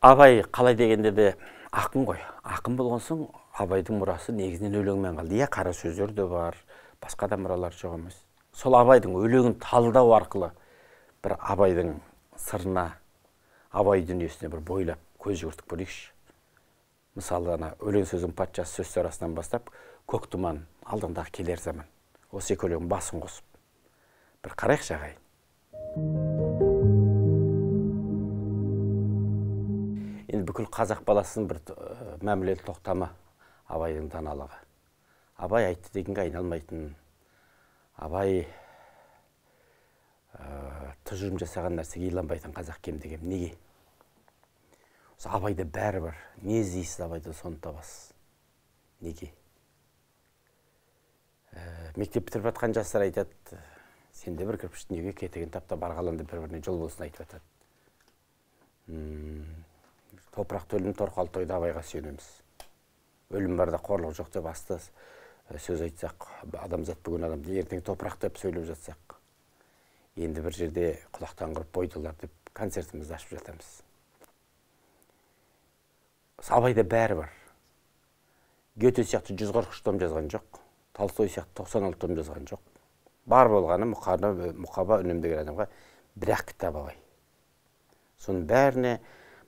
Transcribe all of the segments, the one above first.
Абай қалай дегенде де ақын ғой. Ақын болған соң Абайдың мұрасы негізінен өлеңмен қалды. Иә, қара сөздер де бар, басқа да мұралар жоқ емес. Сол Абайдың өлеңін талдау арқылы бір Абайдың сырына, Абай дүниесіне бір бойлап көз жүгіртіп көрейікші. Мысалы, ана өлең сөздің патшасы сөз сарасынан бастап көк тұман, алдыңдағы келер заман. Осы екі өлеңнің басын қосып бір қарайықшы, ағайын. Енді бүкіл қазақ баласының бір мәмілелі тоқтамы Абайдың даналығы. Абай айтты дегенге айналмайтын, Абай тұжырым жасаған нәрсеге иланбайтын қазақ кем деген. Неге? Осы Абайда бәрі бар. Не іздейсіз Абайда, соны табасыз. Неге? Мектеп бітіріп жатқан жастар айтады, сен де бір кірпіш дүниеге кетігін тап та барғалан деп бір-біріне жол болсын айтып жатады. Топырақ төлім торқалы тойда Абайға сүйенеміз. Өлім барда қорлық жоқ деп асты сөз айтсақ, адамзат бүгін адамды ертең топырақ деп сөйлеп жатсақ, енді бір жерде құлақтан құрып бойдылар деп концертімізді ашып жатамыз. Абайда бәрі бар. Гете сияқты 143 том жазған жоқ, Толстой сияқты 96 том жазған жоқ. Бар болғаны Мұқаба Үнем деген адамға бір-ақ кітап Абай. Соның бәріне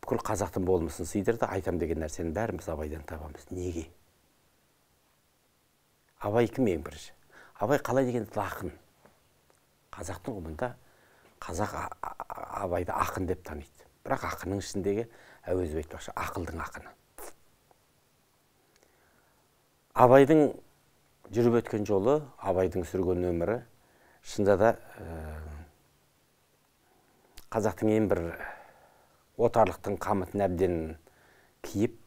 бүкіл қазақтың болмысын сыйдырды, айтам деген нәрсенің бәрін біз Абайдан табамыз. Неге? Абай кім ең бірінші? Абай қалай деген ақын. Қазақтың ұғымында қазақ Абайды ақын деп таниды. Бірақ ақынның ішіндегі Әуезов айтпақшы, ақылдың ақыны. Абайдың жүріп өткен жолы, Абайдың сүрген өмірі шынында да қазақтың ең бір отарлықтың қамытын әбден киіп,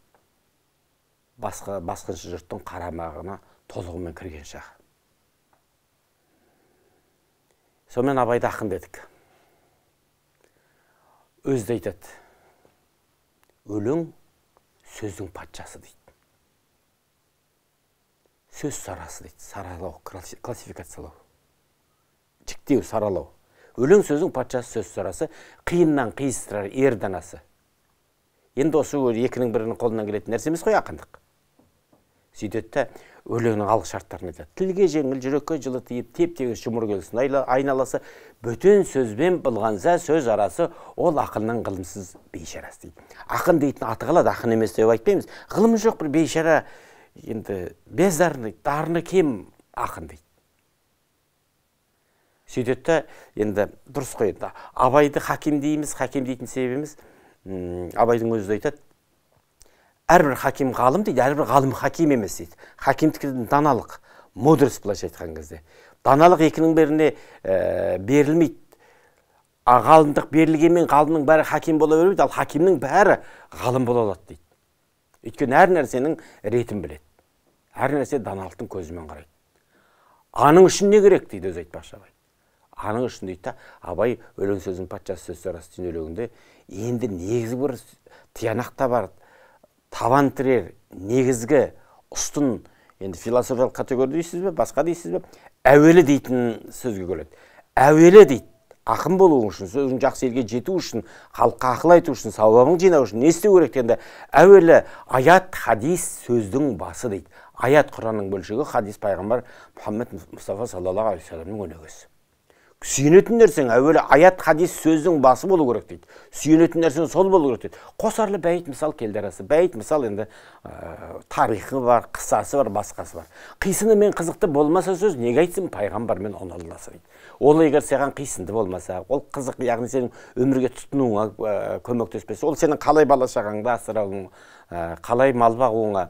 басқыншы жұрттың қарамағына толығымен кірген шағы. Сонымен Абайды ақын дедік. Өзі де айтады, өлең сөздің патшасы дейді. Сөз сарасы дейді, саралау, классификациялау, жіктеу, саралау. Өлең сөздің патшасы, сөз сарасы, қиыннан қиыстырар ер данасы. Енді осы екінің бірінің қолынан келетін нәрсе емес қой ақындық. Сөйтеді де өлеңнің алғы шарттарын айтады. Тілге жеңіл, жүрекке жылы тиіп, теп-тегіс жұмыр келсін айналасы, бөтен сөзбен былғанса сөз арасы, ол ақынның ғылымсыз бейшарасы дейді. Ақын дейтін аты қалады, ақын емес деп айтпаймыз. Ғылымы жоқ бір бейшара, енді бездарный, дарыны кем ақын дейді. Сөйтеді де, енді дұрыс қой енді. Абайды хаким дейміз, хаким дейтін себебіміз, Абайдың өзі де айтады, әрбір хаким ғалым дейді, әрбір ғалым хаким емес дейді. Хакимдікі даналық, мудрость былайша айтқан кезде. Даналық екінің біріне берілмейді. Ғалымдық берілгенмен ғалымның бәрі хаким бола бермейді, ал хакимнің бәрі ғалым бола алады дейді. Өйткені әр нәрсенің ретін біледі. Әр нәрсе даналықтың көзімен қарайды. Аның үшін не керек дейді өзі айтпақшы Абай. Аның үшін дейді да, Абай өлең сөздің патшасы сөз сарасы дейтін өлеңінде енді негізгі бір тиянақ та бар, табан тірер негізгі ұстын, енді философиялық категория дейсіз бе, басқа дейсіз бе, әуелі дейтін сөзге келеді. Әуелі дейді, ақын болу үшін, сөзің жақсы елге жету үшін, халыққа ақыл айту үшін, сауабын жинау үшін не істеу керек дегенде, әуелі аят, хадис сөздің басы дейді. Аят Құранның бөлшегі, хадис пайғамбар Мұхаммед Мұстафа саллаллаху алейхи уассаламның өнегесі. Сүйенетін нәрсең әуелі аят, хадис сөздің басы болу керек дейді. Сүйенетін нәрсең сол болу керек дейді. Қосарлы бәйіт мысал келді арасы. Бәйіт мысал енді тарихы бар, қыссасы бар, басқасы бар. Қисыны мен қызықты болмаса сөз неге айтсын пайғамбар мен оның Алласы дейді. Ол егер саған қисынды болмаса, ол қызық, яғни сенің өмірге тұтынуыңа көмектеспесе, ол сенің қалай бала шағаңды асырауың, қалай мал бағуыңа,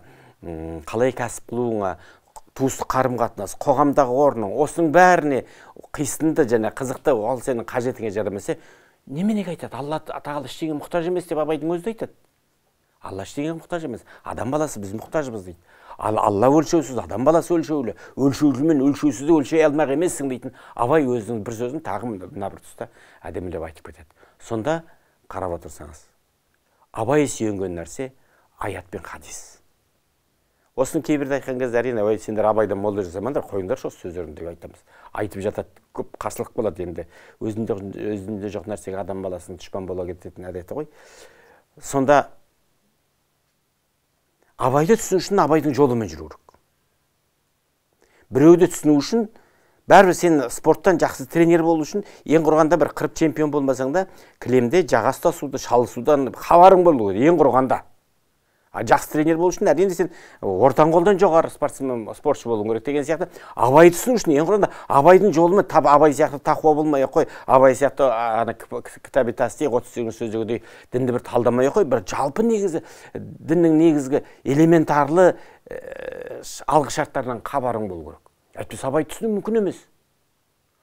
қалай кәсіп қылуыңа, туыстық қарым-қатынас, қоғамдағы орның, осының бәріне қисынды және қызықты, ол сенің қажетіңе жарамаса, неменеге айтады? Алла тағала ештеңеге мұқтаж емес деп Абайдың өзі де айтады. Алла ештеңеге мұқтаж емес. Адам баласы біз мұқтажбыз дейді. Ал Алла өлшеусіз, адам баласы өлшеулі. Өлшеулі мен өлшеусізді өлшей алмақ емессің дейтін Абай өзінің бір сөзін тағы мына бір тұста әдемілеп айтып кетеді. Сонда қарап отырсаңыз, Абай сүйенген нәрсе аят пен хадис. Осыны кейбірде айтқан кезде әрине, ой, сендер Абайдан молда жасамаңдар, қойыңдаршы осы сөздерін деп айтамыз. Айтып жатады, көп қарсылық болады енді. Өзінде жоқ нәрсеге адам баласының дұшпан бола кететін әдеті ғой. Сонда Абайды түсіну үшін Абайдың жолымен жүру керек. Біреуді түсіну үшін, бәрібір сен спорттан жақсы тренер болу үшін, ең құрғанда бір 40 чемпион болмасаң да, кілемде жаға ұстасуды, шалысудан хабарың болу керек, ең құрғанда. Жақсы тренер болу үшін әрине сен ортан қолдан жоғары спортсмен, спортшы болуың керек деген сияқты. Абайды түсіну үшін ең құрғанда Абайдың жолымен тап Абай сияқты тақуа болмай ақ қой, Абай сияқты ана кітабы тасдиқ 38 сөздегідей дінді бір талдамай ақ қой, бір жалпы негізі діннің негізгі элементарлы алғы шарттарынан хабарың болу керек. Әйтпесе Абайды түсіну мүмкін емес.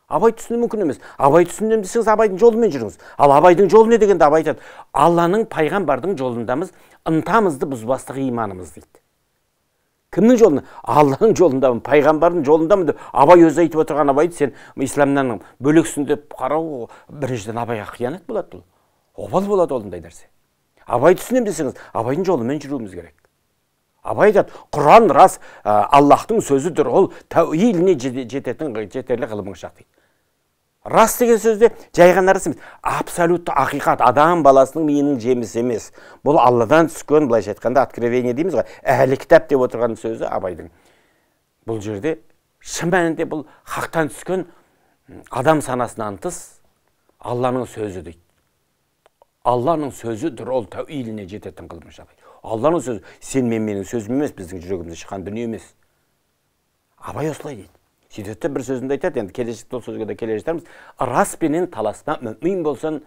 Абай түсіну мүмкін емес. Абай түсінемін десеңіз, Абайдың жолымен жүріңіз. Ал Абайдың жолы не дегенде Абай айтады, Алланың пайғамбардың жолындамыз, ынтамызды бұзбастық иманымыз дейді. Кімнің жолында? Алланың жолындамын, пайғамбардың жолындамын деп Абай өзі айтып отырған Абайды сен исламнан бөлексің деп қарау біріншіден Абайға қиянат болады бұл. Обал болады ондай нәрсе. Абай түсінемін десеңіз, Абайдың жолымен жүруіміз керек. Абай айтады, Құран рас, Аллахтың сөзіdir, ол тәуиліне жететін жетерлік ғылымың шақ дейді. Рас деген сөзде жай ғана рас емес, абсолютті ақиқат, адам баласының миының жемісі емес. Бұл Алладан түскен, былайша айтқанда, откровение дейміз ғой, әһлі кітап деп отырған сөзі Абайдың. Бұл жерде шын мәнінде бұл хақтан түскен адам санасынан тыс Алланың сөзі дейді. Алланың сөзіdir, ол тәуиліне жететін ғылым шақ дейді. Алланың сөзі, сен мен менің сөзім емес, біздің жүрегімізде шыққан дүние емес. Абай осылай дейді. Сөйтеді бір сөзінде айтады, енді келешекте ол сөзге де келе жатармыз. Распенен таласма, мүмин болсаң,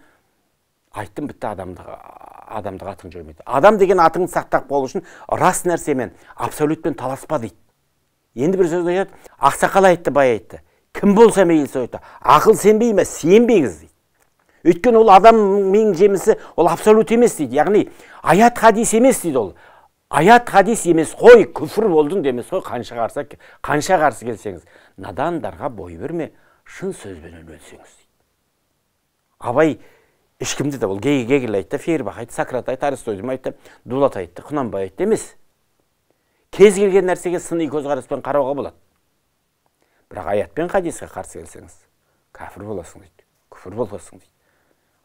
айттым бітті, адамдық атың жоймайды. Адам деген атыңды сақтап қалу үшін рас нәрсемен, абсолютпен таласпа дейді. Енді бір сөзде айтады, ақсақал айтты, бай айтты. Кім болса мейлі сол айтты. Ақыл сенбей ме, сенбеңіз дейді. Өйткені ол адам миының жемісі, ол абсолют емес дейді. Яғни аят хадис емес дейді ол. Аят хадис емес қой, күфір болдың демес қой, қанша қарсы келсеңіз, надандарға бой берме, шын сөзбен өлсеңіз дейді. Абай ешкімді де, ол Гегель айтты, Фейербах айтты, Сократ айтты, Аристотель айтты, Дулат айтты, Құнанбай айтты емес. Кез келген нәрсеге сыни көзқараспен қарауға болады. Бірақ аят пен хадиске қарсы келсеңіз, кәфір боласың дейді, күфір боласың дейді.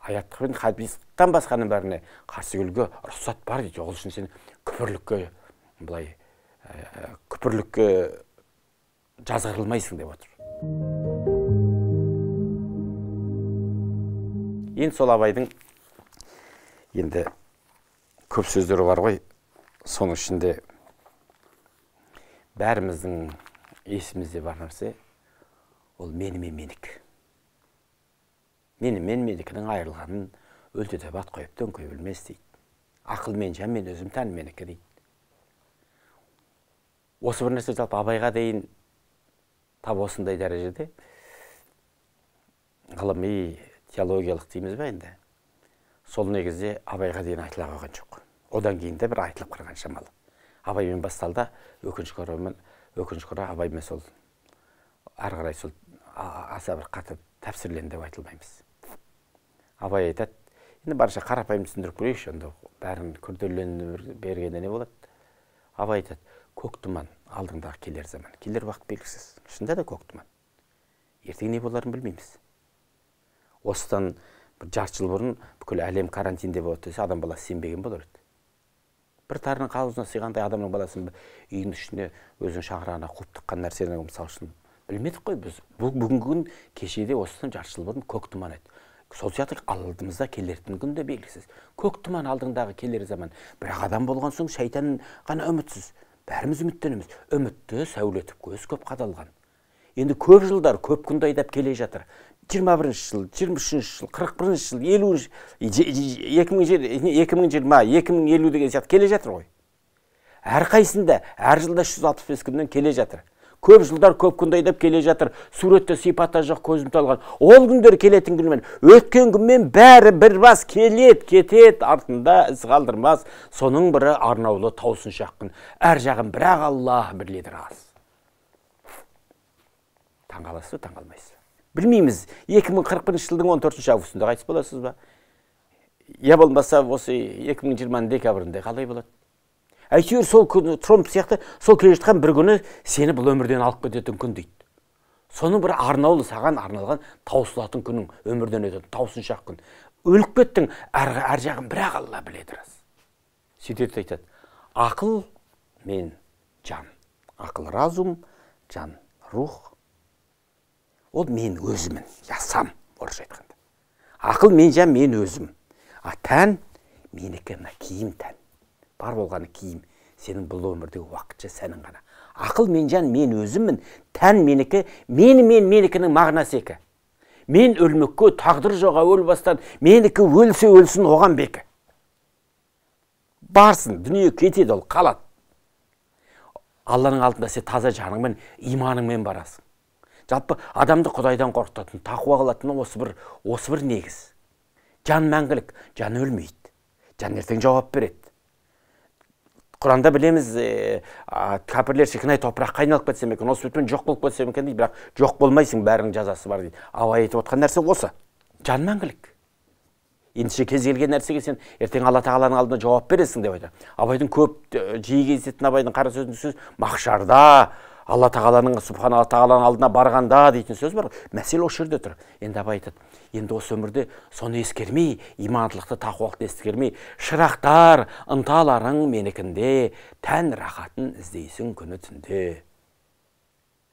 Аят пен хадистан басқаның бәріне қарсы келуге рұқсат бар дейді. Ол үшін сен күпірлікке былай күпірлікке жазғырылмайсың деп отыр. Енді сол Абайдың енді көп сөздері бар ғой, соның ішінде бәріміздің есімізде бар нәрсе ол менімен менікі. Менімен менікінің айырылғанын өлте деп ат қойып дөңкей білмес дейді. Ақыл мен жан мен өзім тән менікі дейді. Осы бір нәрсе жалпы Абайға дейін тап осындай дәрежеде ғылыми, теологиялық дейміз бе енді. Сол негізде Абайға дейін айтыла қойған жоқ. Одан кейін де бір айтылып қалған шамалы. Абаймен басталды, өкінішке орай Абаймен сол ары қарай сол аса бір қатты тәпсірленді деп айтылмаймыз. Абай айтады, енді барынша қарапайым түсіндіріп көрейікші, онда бәрін күрделендіріп бергенде не болады? Абай айтады, көк тұман алдыңдағы келер заман, келер уақыт белгісіз. Шынында да көк тұман. Ертең не боларын білмейміз. Осыдан бір жарты жыл бұрын бүкіл әлем карантинде болады десе, адам баласы сенбеген болар еді. Бір тарының қауызына сыйғандай адамның баласын үйдің ішіне өзінің шаңырағына қуып тыққан нәрсені мысал үшін білмедік қой біз. Бүгінгі күн кешеде осыдан жарты жыл бұрын көк тұман еді. Сол сияқты алдымызда келетін күн де белгісіз. Көк тұман алдыңдағы келер заман. Бірақ адам болған соң шайтан ғана үмітсіз. Бәріміз үміттенеміз. Үмітті сәулетіп көз көп қадалған. Енді көп жылдар, көп күнді айдап келе жатыр. 21 жыл, 23 жыл, 41 жыл, 50, 2020, 2050 деген сияқты келе жатыр ғой. Әрқайсында, әр жылда 365 күннен келе жатыр. Көп жылдар көп күнді айдап келе жатыр. Суретте сипатта жоқ көзім талған. Ол күндер келетін күнмен, өткен күнмен бәрі бір бас келет, кетет, артында із қалдырмас. Соның бірі арнаулы таусыншақ күн. Әр жағын бірақ Аллах біледі рас. Таңғаласыз ба, таңғалмайсыз ба? Білмейміз, 2041 жылдың 14 августында қайтыс боласыз ба? Я болмаса осы 2020 декабрінде қалай болады? Әйтеуір сол күні Тромп сияқты сол келе жатқан бір күні сені бұл өмірден алып кететін күн дейді. Соның бір арнаулы саған арналған таусылатын күнің, өмірден өтетін таусыншақ күн. Өліп кеттің, әр жағын бірақ Алла біледі рас. Сөйтеді, айтады, ақыл мен жан. Ақыл разум, жан рух. Ол мен өзімін, я сам, орысша айтқанда. Ақыл мен жан, мен өзім. А тән менікі, мына киім тән. Бар болғаны киім, сенің бұл өмірдегі уақытша сәнің ғана. Ақыл мен жан, мен өзіммін, тән менікі, мен менікінің мағынасы екі. Мен өлмекке тағдыр жоқ әуел бастан, менікі өлсе өлсін оған бекі. Барсын, дүние кетеді, ол қалады. Алланың алдында сен таза жаныңмен, иманыңмен барасың. Жалпы адамды Құдайдан қорқытатын, тақуа қылатын осы бір негіз. Жан мәңгілік, жан өлмейді. Жан ертең жауап береді. Құранда білеміз, кәпірлер шіркін ай топыраққа айналып кетсем екен, осы бетпен жоқ болып кетсем екен дейді, бірақ жоқ болмайсың, бәрінің жазасы бар дейді. Абай айтып отқан нәрсе осы. Жан мәңгілік. Ендеше кез келген нәрсеге сен ертең Алла тағаланың алдында жауап бересің деп айтады. Абайдың көп жиі кездесетін Абайдың қара сөзінің сөз махшарда, Алла тағаланың, субханалла тағаланың алдына барғанда дейтін сөз бар. Мәселе осы жерде тұр. Енді Абай айтады, енді осы өмірде соны ескермей, имандылықты, тақуалықты ескермей, шырақтар, ынталарың менікінде, тән рахатын іздейсің күні түнде.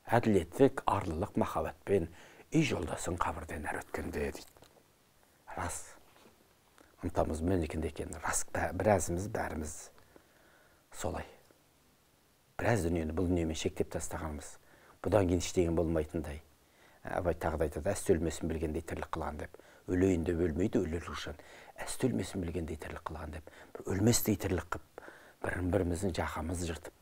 Әділеттік, арлылық махаббатпен үй жолдасың қабірден әрі өткенде дейді. Рас. Ынтамыз менікінде екен. Рас, біразымыз, бәріміз солай. Біраз дүниені бұл дүниемен шектеп тастағанбыз. Бұдан кейін ештеңе болмайтындай. Абай тағы да айтады, әсте өлмесін білгендей тірлік қылған деп. Өлейін деп өлмейді, өлер жан. Әсте өлмесін білгендей тірлік қылған деп. Бір өлместей тірлік қып, бір-біріміздің жақамызды жыртып,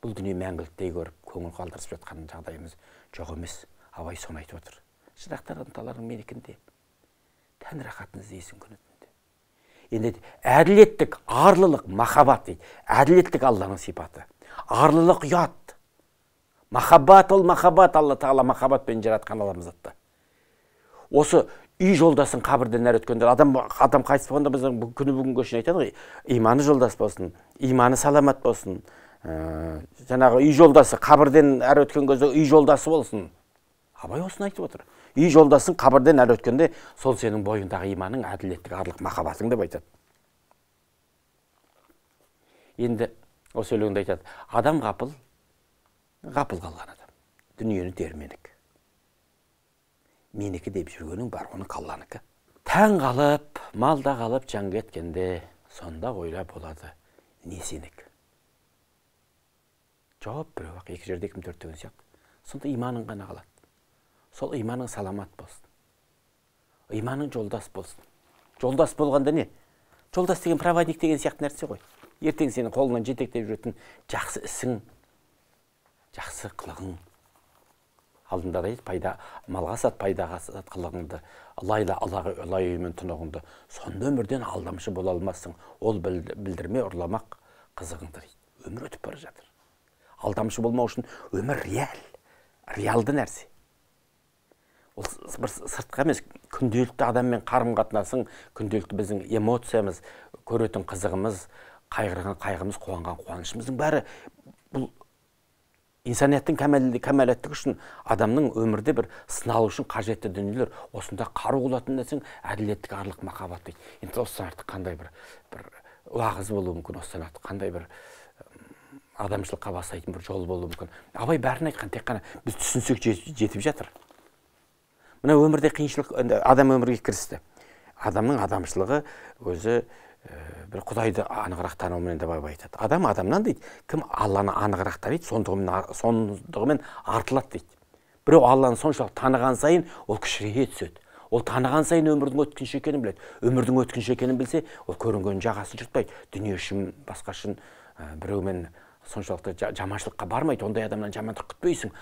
бұл дүние мәңгіліктей көріп, көңіл қалдырысып жатқан жағдайымыз жоқ емес. Абай соны айтып отыр. Шырақтар ынталарың менікінде, тән рахатын іздейсің күні түнде. Енді әділеттік, арлылық, махаббат дейді. Әділеттік Алланың сипаты. Арлылық ұят. Махаббат ол махаббат, Алла тағала махаббатпен жаратқан адамзатты. Осы үй жолдасын қабірден әрі өткенде, адам қайтыс болғанда біздің күні бүгінгі шейін айтады ғой, иманы жолдас болсын, иманы саламат болсын, жаңағы үй жолдасы қабірден әрі өткен кезде үй жолдасы болсын. Абай осыны айтып отыр. Үй жолдасын қабірден әрі өткенде сол сенің бойыңдағы иманың, әділеттік, арлық, махаббатың деп айтады. Енді осы өлеңде айтады, адам ғапыл, ғапыл қалған адам. Дүниені дерменік. Менікі деп жүргенің бар, оның Алланікі. Таң қалып, малда қалып, жан кеткенде, сонда ойлап болады, не сенікі? Жауап біреу ақ, екі жерде кім төрт деген сияқты. Сонда иманың ғана қалады. Сол иманың саламат болсын. Иманың жолдас болсын. Жолдас болғанда не? Жолдас деген проводник деген сияқты нәрсе ғой. Ертең сені қолынан жетектеп жүретін жақсы ісің, жақсы қылығың. Алдында да пайда, малға сат, пайдаға сат қылығыңды, лайла ылай үймен тұнығыңды. Сонда өмірден алдамшы бола алмассың. Ол білдірме ұрламақ қызығыңды дейді. Өмір өтіп бара жатыр. Алдамшы болмау үшін өмір реал, реалды нәрсе. Ол бір сыртқа емес, күнделікті адаммен қарым-қатынасың, күнделікті біздің эмоциямыз, көретін қызығымыз, қайғырған қайғымыз, қуанған қуанышымыздың бәрі бұл инсанияттың кәмелеттігі үшін, адамның өмірде бір сыналу үшін қажетті дүниелер. Осында қару қылатын нәрсең әділеттік, арлық, махаббат дейді. Енді осыдан артық қандай бір уағыз болуы мүмкін, осыдан артық қандай бір адамшылыққа бастайтын бір жол болуы мүмкін. Абай бәрін айтқан, тек қана біз түсінсек жетіп жатыр. Мына өмірде қиыншылық, адам өмірге кірісті. Адамның адамшылығы өзі бір Құдайды анығырақ танумен деп Абай айтады. Адам адамнан дейді, кім Алланы анығырақ таниды, сондығымен артылады дейді. Біреу Алланы соншалық таныған сайын ол кішірейе түседі. Ол таныған сайын өмірдің өткінші екенін біледі. Өмірдің өткінші екенін білсе, ол көрінгеннің жағасын жыртпайды. Дүние үшін, басқа үшін біреумен соншалықты жаманшылыққа бармайды. Ондай адамнан жамандық күтпейсің.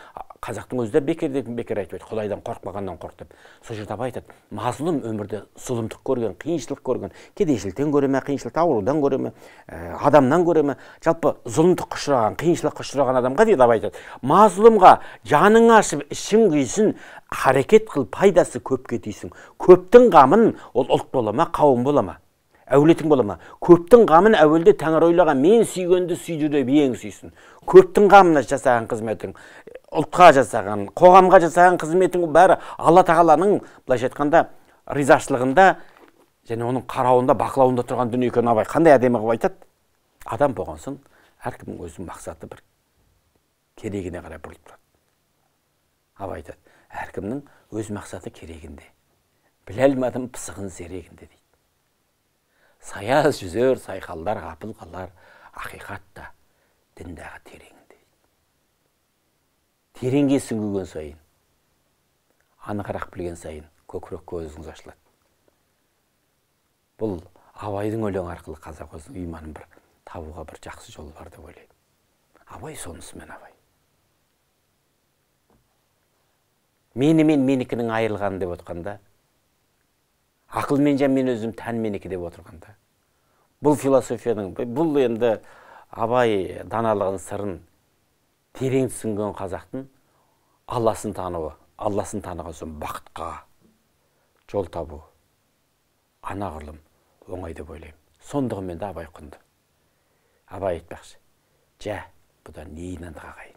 Қазақтың өзі де бекер деп бекер айтып еді, Құдайдан қорықпағаннан қорқ деп. Сол жерде Абай айтады, мазлұм өмірде зұлымдық көрген, қиыншылық көрген, кедейшіліктен көре ме, қиыншылықты аурудан көре ме, адамнан көре ме, жалпы зұлымдыққа ұшыраған, қиыншылыққа ұшыраған адамға дейді Абай айтады, мазлұмға жаның ашып, ішің күйсін, харекет қыл, пайдасы көпке тисін. Көптің қамын ол ұлт бола ма, қауым бола ма, әулетің бола ма? Көптің қамын әуелде тәңір ойлаған, мен сүйгенді сүйді деп ең сүйсін. Көптің қамына жасаған қызметің, ұлтқа жасаған, қоғамға жасаған қызметің бәрі Алла тағаланың, былайша айтқанда, ризашылығында және оның қарауында, бақылауында тұрған дүние екенін Абай қандай әдемі қылып айтады. Адам болған соң әркімнің өзінің мақсаты бір керегіне қарай бұрылып тұрады. Абай айтады, әркімнің өз мақсаты керегінде. Біле алмадым пысығын зерегінде дейді. Саяз жүзер, сайқалдар, ғапыл қалар, ақиқат та діндағы тереңінде. Тереңге сүңгіген сайын, анығырақ білген сайын көкірек көзіңіз ашылады. Бұл Абайдың өлеңі арқылы қазақ өзінің иманын бір табуға бір жақсы жол бар деп ойлаймын. Абай сонысымен Абай. Мені мен менікінің айырылғаны деп отқанда, ақыл мен жан мен өзім тән менікі деп отырғанда, бұл философияның, бұл енді Абай даналығының сырын терең түсінген қазақтың Алласын тануы, Алласын таныған соң бақытқа жол табу анағұрлым оңай деп ойлаймын. Сондығымен де Абай құнды. Абай айтпақшы, жә, бұдан не инандық ағайын?